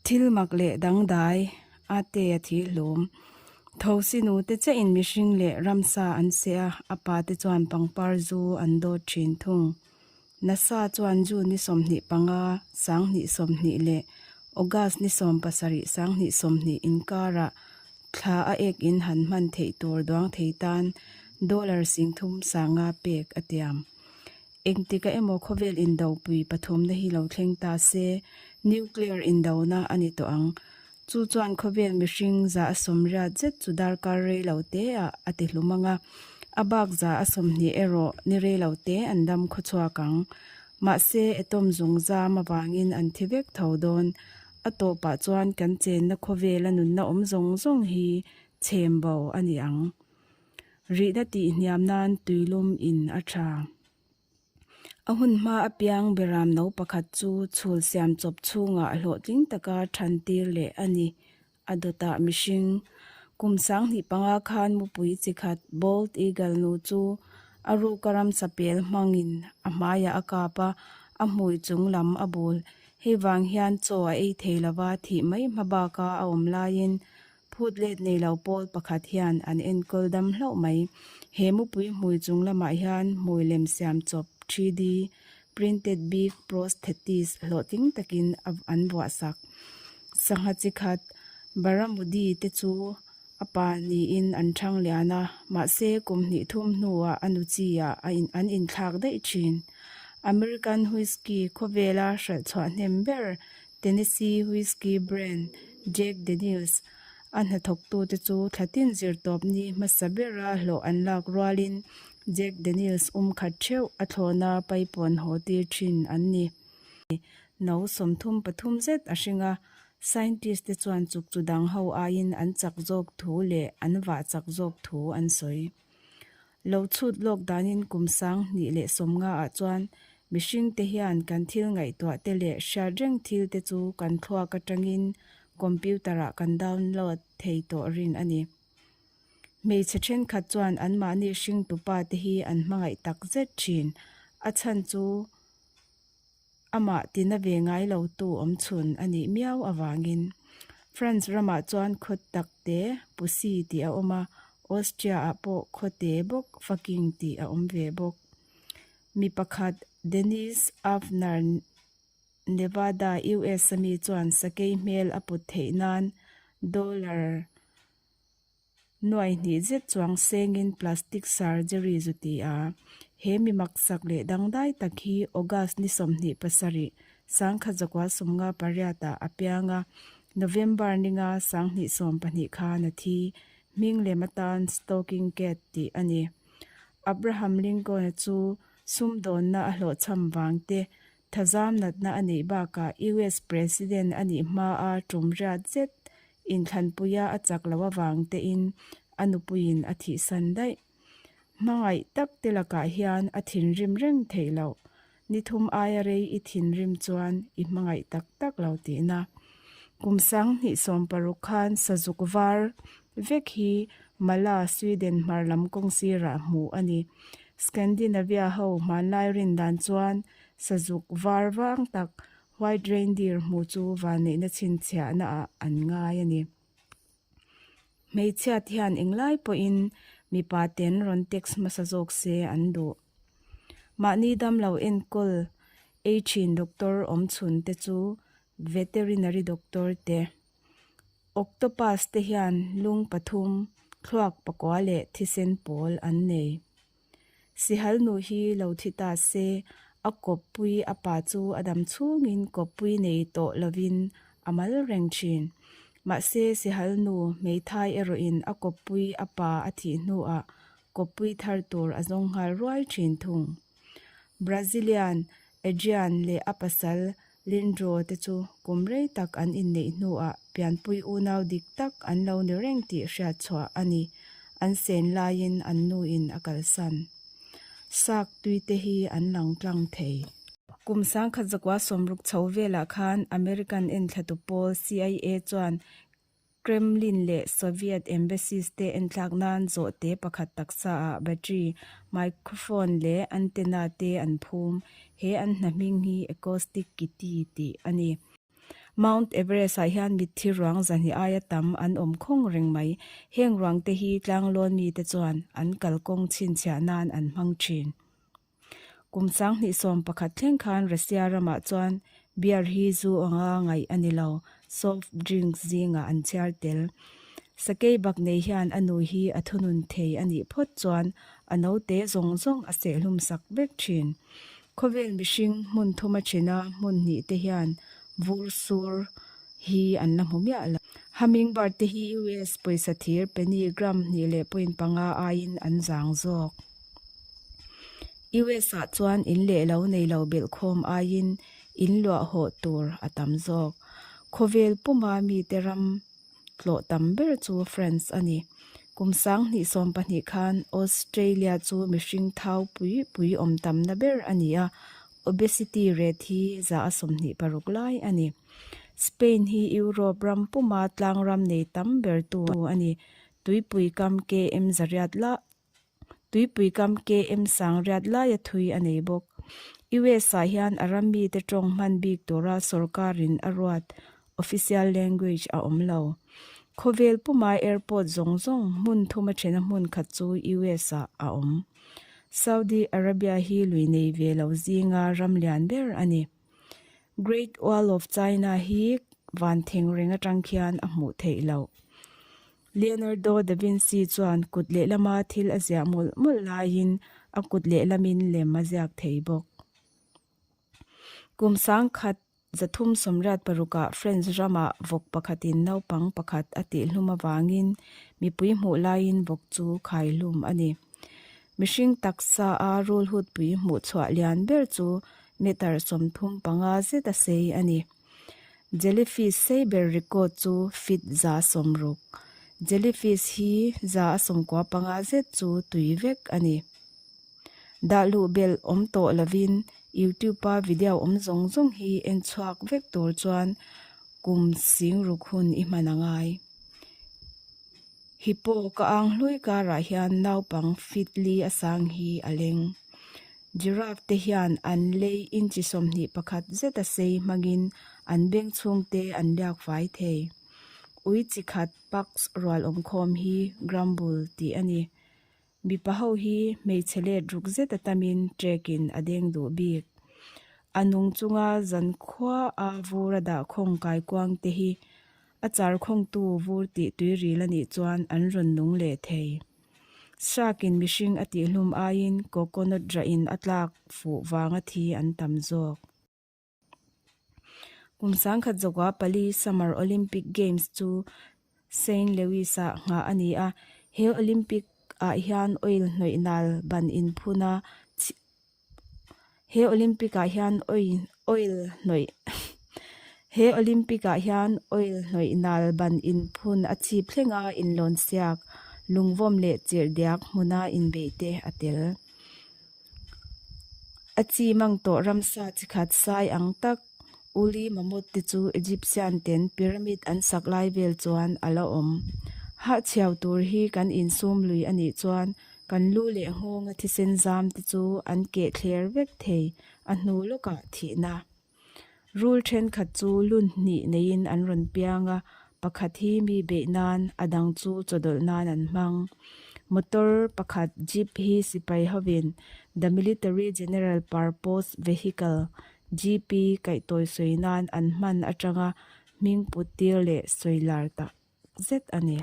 Thil mak leh dangdai a te a thi hlawm. Thosi nute chiahin mihring leh ramsa an seh a, a pa te chuan pangpar zu an dawt thin thung. Nasa chuan June ni 25, 2020 leh August ni 17, 2020 inkarah thla a ek in han hman theih tur duang thei tan dollar 30 sanga pek a tiam. Engtika emaw khawvel indopui pathumna hi lo thleng ta se, nuclear indona a ni tawh ang. Chu chuan khawvel mihring 180 zet chu darkar rei lo te ah a ti hlum ang a, a bak 120 erawh ni rei lo te an dam khawchhuak ang. Mahse, atom zung zam avangin an thi vek tho dawn. A tawpah chuan kan chenna khawvela nunna awm zawng zawng hi chhem bo a ni ang. Rihna tih hniam nan tuilum in a tha. A hun hma apiang beram no pakhat chu chhul siam chawp chhungah hlawhtling taka than tir leh a ni. A dawtah mihring kum 2005 khan mupui chi khat Bald Eagle nu chu a ruka ramsa pel hmangin a hmaiah a kap a, a hmui chung lam a bul. Hei vang hian chaw a ei thei lova thih mai hma baka a awm laiin Phut let nei lo pawl pakhat hian an enkawl dam hlauh mai. He mupui hmui chung lamah hian hmui lem siam chawp 3D printed big prosthetis hlawhtling takin an vuah sak. Sangha chi khat Barramudi te chu a pa niin an thang lian a, mahse kum hnih thum hnuah a nu chi ah an inthlak daih thin. American Whiskey khawvela hralh chhuah hnem ber Tennessee Whiskey brand Jack Daniels a hnathawktute chu thlatin zirtawpni hmasa bera hlawh an lak rualin Jack Daniels um khat theuh a thlawhna paipawn haw tir thin an ni. No 33 zet a hring a, scientist te chuan chuk chu dang ho aiin an chak zawk thu leh an vah chak zawk thu an sawi. Lo chhut lawk danin kum 2050 ah chuan mihring te hian kan thil ngaihtuah te leh hriat reng thil te chu kan thluak atangin computer ah kan download thei tawh rin a ni. Hmeichhe thenkhat chuan anmahni hringtupa te hi an hmangaih tak zet thin. A chhan chu amah tina ve ngai lo tu awm chhun a nih miau avangin. France ramah chuan khaw tak te Pussy tih a awm a, Austria ah pawh khaw te bawk Fucking tih a awm ve bawk. Mi pakhat Dennis Avner Nevada, US a mi chuan sakei hmel a put theih nan dollar Nuai hnih zet chuang sengin plastic surgery zu ti a, he mi maksak leh dangdai tak hi August ni 27, 1958 ah a piang a, November ninga 2012 khan a thi, hming lem atan Stalking Cat tih a ni. Abraham Lincoln-a chu sumdawnna a hlawhchham vang te, thazam natna a neih bakah US President a nih hmaa tum riat zet Inthlanpuia a chak loh avang tein a nupuiin a thihsan daih. Hmangaih tak te lakah hian a thinrim reng theih loh. Ni thum aia rei i thinrim chuan i hmangaih tak tak lo tihna. Kum 2016 khan sazuk var vek hi Mala, Sweden hmar lam kawng sirah hmuh a ni. Scandinavia ho hmanlai rin dan chuan sazuk var vang tak White reindeer hmu chu vanneihna chhinchhiahna ah an ngai a ni. Hmeichhiat hian englai pawhin mipa ten rawn text hmasa zawk se an duh. Mahni damlo enkawl ei thin doctor awm chhun te chu veterinary doctor te. Octopus te hian lung pathum, thluak pakua leh thisen pawl an nei. Sihal nu hi lo thi ta se, a kawppui a pa chu a dam chhungin kawppui nei tawh lovin a mal reng thin. Mahse, sihal nu hmeithai erawhin a kawppui a pa a thih hnuah kawppui thar tur a zawng nghal ruai thin thung. Brazilian Adrian leh a pasal Lindro te chu kum rei tak an inneih hnuah pianpui unau dik tak an lo ni reng tih hriat chhuah a ni. An sen laiin an nuin a kalsan. Sak tui te hi an lang tlang thei. Kum 1960 chho velah khan American enthlatu pawl CIA chuan Kremlin leh Soviet embassies te enthlak nan zawhte pakhat taksa ah battery, microphone leh antenna te an phum. He an hna hming hi Acoustic Kitty tih a ni. Mount Everest-ah hian mitthi ruang zahnih aia tam an awm khawng reng mai. Heng ruangte hi tlanglawn mite chuan an kalkawng chhinchhiah nan an hmang thin. Kum 2011 thleng khan Russia ramah chuan beer hi zu anga ngaih a ni lo, soft drinks zingah an chhiar tel. Sakei bak nei hian a nu hi a thunun thei a nih phawt chuan a naute zawng zawng a sehhlum sak vek thin. Khawvel mihring hmun thuma thina hmun hnih te hian vur sur hi an la hmu miah lo. Hummingbird te hi US pawisa thir penny gram hnih leh point panga aiin an zang zawk. US ah chuan in leh lo nei lo belhkhawm aiin in luah hawh tur a tam zawk. Khawvel puma mite ram tlawh tam ber chu France a ni. Kum 2020 khan Australia chu mihring thau pui pui awm tamna ber a ni a, obesity rate hi 26% lai a ni. Spain hi Europe ram puma tlangram nei tam bertu a ni. Tuipui kam KM zariat la Tuipui kam KM sangriat laia thui a nei bawk. US ah hian a ram mite tawng hman bik tura sorkarin a ruat official language a awm lo. Khawvel puma airport zawng zawng hmun thuma thena hmun khat chu US ah a awm. Saudi Arabia hi lui nei ve lo zinga ram lian ber a ni. Great Wall of China hi van thengreng atang khian a hmuh theih loh. Leonardo da Vinci chuan kut lehlama thil a ziah mawlh mawlh laiin a kut lehlamin lem a ziak thei bawk. Kum 1336ah French ramah vawk pakhatin naupang pakhat a tihhlum avangin mipui hmuh laiin vawk chu khaihlum a ni. Mihring taksa a rulhutpui hmuhchhuah lian ber chu meter 35 zet a sei a ni. Jellyfish sei ber record chu feet 60. Jellyfish hi 95 zet chu tui vek a ni. Dah luh belh awm tawh lovin YouTube-a video awm zawng zawng hi en chhuak vek tur chuan kum 60 hun i hman a ngai. Hippo ka ang hlui karah hian naupang feet li a sang hi a leng. Giraffe te hian an lei inchi 21 zeta sei hmangin an beng chhungte an liak fai thei. Ui chi khat pugs rual awmkhawm hi grumble tih a ni. Mipa ho hi hmeichhe let ruk zeta tamin trekin a deng duh bik. A nung chunga zankhua a vur a dah khawng kaikuang te hi a char khawngtu vur tih tuiril a nih chuan an rawn nung leh thei. Shark-in mihring a tihhlum aiin coconut rahin a tlak fuh vanga thi an tam zawk. Kum 1904 Summer Olympic Games chu Saint Louis-ah nghah a ni a, he Olympic-ah hian oil hnawih nal ban inphun a, he Olympic-ah hian oil hnawih he Olympic-ah hian oil hnawih nal ban inphun a chhip thleng a inlawn siak, lungvawm leh chirh diak hmuna inbeih te a tel. A chi mang tawh ramsa chi khat sai ang tak Uli Mammoth te chu Egyptian ten pyramid an sak lai vel chuan a la awm. Hahchhiau tur hi kan insum lui a nih chuan kan lu leh nghawnga thisen zam te chu an keh thler vek thei a hnu lawkah thihna. Rul thenkhat chu lun hnih neiin an rawn piang a, pakhat hi mi beih nan, a dang chu chawdawlh nan an hmang. Motor pakhat jeep hi sipai hovin The Military General Purpose Vehicle, GP, kaihtawi sawi nan an hman atanga hming put tir leh sawi lar tak zet a ni.